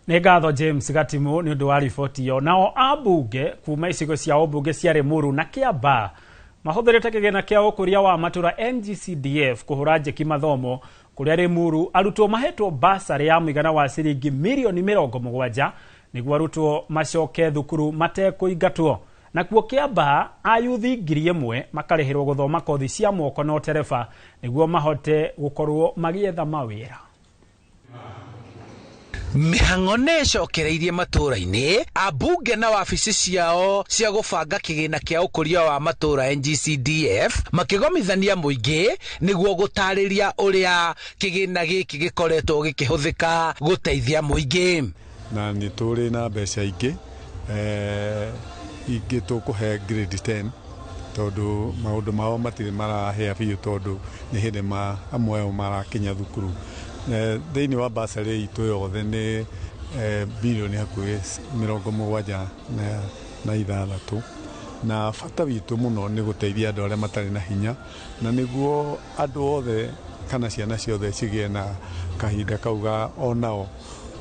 Nĩ ngatho James Gatimu nĩ ũndũ wa riboti ĩyo. Nao ambunge kuma icigo cia ũmbunge cia Limuru na Kiambaa mahũthĩrĩte kĩgĩna kĩa ũkũria wa matũra NGCDF kũhũra njeki mathomo kũrĩa Limuru arutwo mahetwo basarĩ ya mũigana wa ciringi mirioni 70 nĩguo arutwo macoke thukuru matekũingatwo. Nakuo Kiambaa ayuthi 1000 makarĩhĩrwo gũthoma kothi cia moko na ũtereba nĩguo mahote gũkorwo magĩetha mawĩra. Mĩhang'o nĩ ĩcokereirie matũũra-inĩ, ambunge na wabici ciao cia gũbanga kĩgĩna kĩa ũkũria wa matũũra NGCDF makĩgomithania mũingĩ nĩguo gũtarĩria ũrĩa kĩgĩna gĩkĩ gĩkoretwo gĩkĩhũthĩka gũteithia mũingĩ. Na nĩ tũrĩ na mbeca ingĩ ingĩ tũkũhe grade 10 tondũ maũndũ mao matirĩ marahĩa biũ tondũ nĩ hĩndĩ amwe ao marakinya thukuru. Thĩinĩ wa basarĩ itũ yothe nĩ bilioni hakuhĩ 76, na bata witũ mũno nĩ gũteithia andũ arĩa matarĩ na hinya, na nĩguo andũ othe kana ciana ciothe cigĩe na kahinda kau ga onao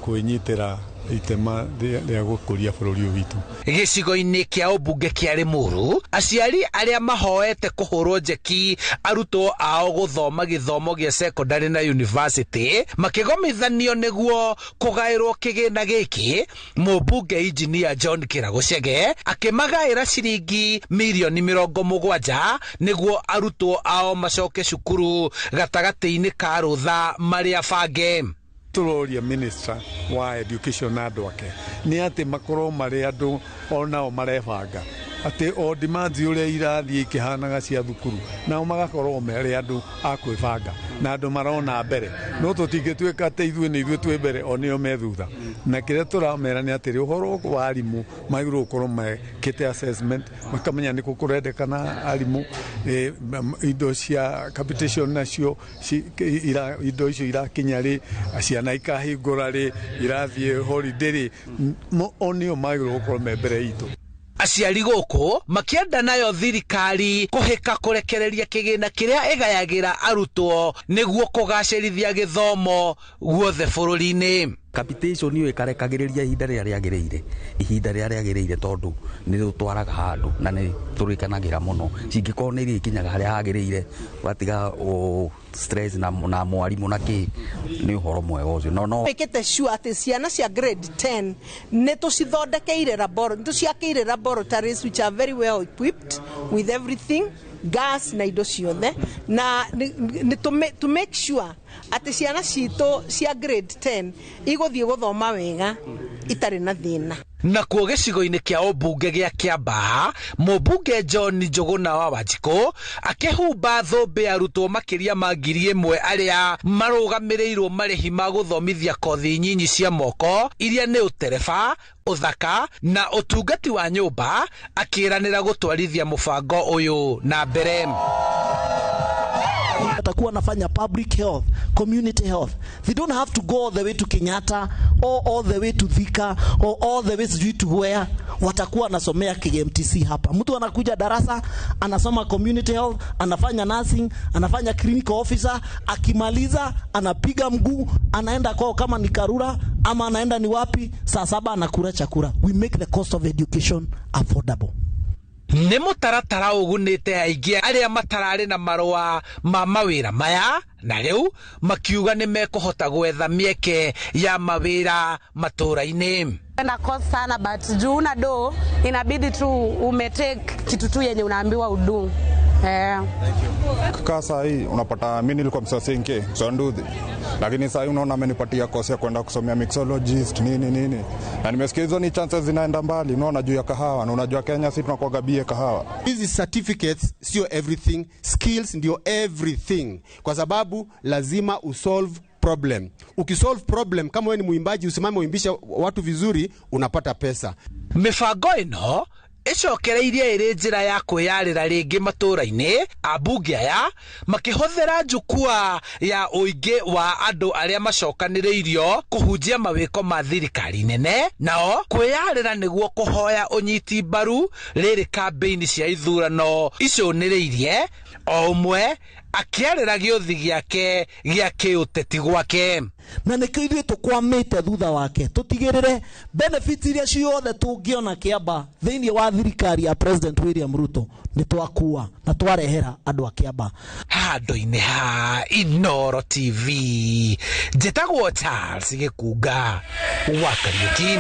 kwĩnyitĩra itema rĩa gũkũria bũrũri ũyũ witũ. Gĩcigo-inĩ kĩa ũmbunge kĩa Limuru, aciari arĩa mahoete kũhũrwo njeki arutwo ao gũthoma gĩthomo gĩa secondary na university makĩgomithanio nĩguo kũgaĩrwo kĩgĩna gĩkĩ. Mũmbunge Engineer John Kĩragũcege akĩmagaĩra ciringi mirioni 70 nĩguo arutwo ao macoke cukuru gatagatĩ-inĩ ka rũtha marĩa bange. Tũroria minister wa education na andũ ake nĩ atĩ makorwo marĩ andũ onao marebanga atĩ o demands ũrĩa irathiĩ ikĩhanaga cia thukuru, nao magakorwo marĩ andũ a kwĩbanga na andũ marona mbere, no tũtingĩtuĩka atĩ ithuĩ nĩ ithuĩ twĩ mbere o nĩo me thutha. Na kĩrĩa tũramera nĩ atĩrĩ, ũhoro wa arimũ magĩrĩirwo gũkorwo mekĩte assessment, makamenya nĩkũ kũrendekana arimũ, indo cia capitation nacio indo icio irakinya rĩ, ciana ikahingũra rĩ, irathiĩ holiday rĩ, o nĩo magĩrĩirwo gũkorwo me mbere itũ. Aciari gũkũ makĩenda nayo thirikari kũhĩka kũrekereria kĩgĩna kĩrĩa ĩgayagĩra arutwo nĩguo kũgacĩrithia gĩthomo guothe bũrũri-inĩ. Capitation ĩyo ĩkarekagĩrĩria ihinda rĩrĩa rĩagĩrĩire, ihinda rĩrĩa rĩagĩrĩire, tondũ nĩ rĩtwaraga handũ na nĩ tũrĩkenagĩra mũno. Cingĩkorwo nĩ irĩkinyaga harĩa hagĩrĩire, ũgatiga stress na mwarimũ na kĩ, nĩ ũhoro mwega ũcio. No, no. Ĩkĩte sure atĩ ciana cia grade 10 nĩ tũcithondekeire nĩ tũciakĩire laboratories which are very well equipped with everything, gas na indo ciothe, na nĩ to make sure atĩ ciana citũ cia grade 10 igũthiĩ gũthoma wega itarĩ na thĩna. Nakuo gĩcigo-inĩ kĩa ũmbunge gĩa Kiambaa, mũmbunge John Njũgũna wa Wanjikũ akĩhumba thũmbĩ arutwo makĩria ma 1000 arĩa marũgamĩrĩirwo marĩhi ma gũthomithia kothi nyinyi cia moko iria nĩ ũtereba, ũthaka na ũtungati wa nyũmba, akĩranĩra gũtwarithia mũbango ũyũ na mbere. Atakuwa anafanya public health, community health. They don't have to go all the way to Kenyatta or all the way to Thika or all the way sijui to where. Watakuwa wanasomea KMTC hapa. Mtu anakuja darasa, anasoma community health, anafanya nursing, anafanya clinical officer, akimaliza anapiga mguu, anaenda kwao kama ni Karura ama anaenda ni wapi, saa 7 anakula chakula. We make the cost of education affordable. Nĩ mũtaratara ũgunĩte aingĩ arĩa matararĩ na marũa ma mawĩra maya, na rĩu makiuga nĩ mekũhota gwetha mĩeke ya mawĩra matũũra-inĩ. Napenda course sana, but juu una do inabidi tu umetake kitu tu yenye unaambiwa udu. Kaka saa hii unapata mimi nilikuwa msasinke msanduthi, lakini saa hii unaona amenipatia course ya kwenda kusomea mixologist nini nini, na nimesikia hizo ni chances zinaenda mbali, unaona, juu ya kahawa, na unajua Kenya sisi tunakuwa bie kahawa. Hizi certificates sio everything, skills ndio everything, kwa sababu lazima usolve problem. Ukisolve problem, kama wewe ni muimbaji, usimame uimbishe watu vizuri, unapata pesa. Mibango ĩno ĩcokereirie ĩrĩ njĩra ya kwĩyarĩra rĩngĩ matũũra-inĩ, ambunge aya makĩhũthĩra jukwaa ya ũingĩ wa andũ arĩa macokanĩrĩirio kũhunjia mawĩko ma thirikari nene, nao kwĩyarĩra nĩguo kũhoya ũnyiti mbaru rĩrĩ kambĩini cia ithurano icũnĩrĩirie o ũmwe Akĩarĩra gĩũthi gĩake gĩa kĩũteti gwake. Na nĩkĩo ithuĩ tũkwamĩte thutha wake, tũtigĩrĩre benefits iria ciothe tũngĩona Kĩamba thĩinĩ wa thirikari ya President William Ruto nĩ twakua na twarehera andũ a Kĩamba. Handũ-inĩ ha Inoro TV, njĩtagwo Charles Gĩkunga wa Kariuki.